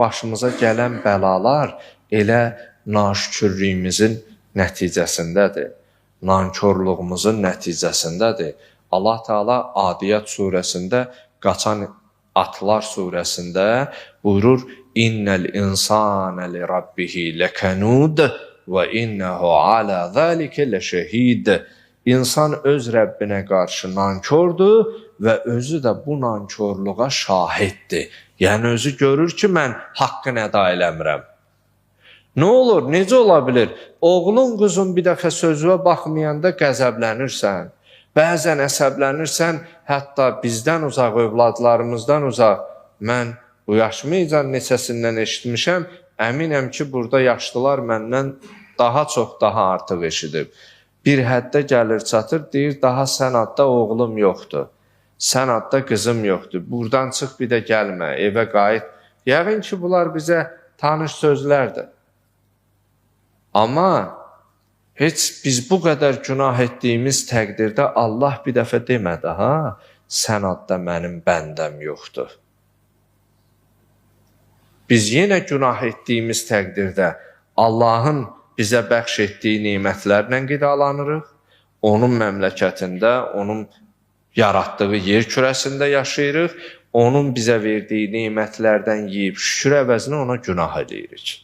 Başımıza gələn bəlalar elə naşükürlüyümüzün nəticəsindədir. Nankorluğumuzun nəticəsindədir. Allah Teala Adiyat surəsində, Qaçan Atlar surəsində buyurur: "İnnel insane li rabbihi lekanud və innehu ala zalika leşehid." İnsan öz Rəbbinə qarşı nankordur və özü də bu nankorluğa şahiddir. Yəni özü görür ki, mən haqqını əda eləmirəm. Nə olur? Necə ola bilər? Oğlun, qızın bir dəfə sözünə baxmayanda qəzəblənirsən. Bəzən əsəblənirsən, hətta bizdən uzaq, övladlarımızdan uzaq. Mən bu yaşımıcan neçəsindən eşitmişəm, əminəm ki, burada yaşlılar məndən daha çox, daha artıq eşidib. Bir həddə gəlir, çatır, deyir, daha sən adda oğlum yoxdur. Sən adda qızım yoxdur. Buradan çıx, bir də gəlmə, evə qayıt. Yəqin ki, bunlar bizə tanış sözlərdir. Amma heç biz bu qədər günah etdiyimiz təqdirdə Allah bir dəfə demədi, ha, sən adda mənim bəndəm yoxdur. Biz yenə günah etdiyimiz təqdirdə Allahın bizə bəxş etdiyi nemətlərlə qidalanırıq. Onun məmləkətində, onun yaratdığı yer kürəsində yaşayırıq. Onun bizə verdiyi nemətlərdən yeyib şükür əvəzinə ona günah eləyirik.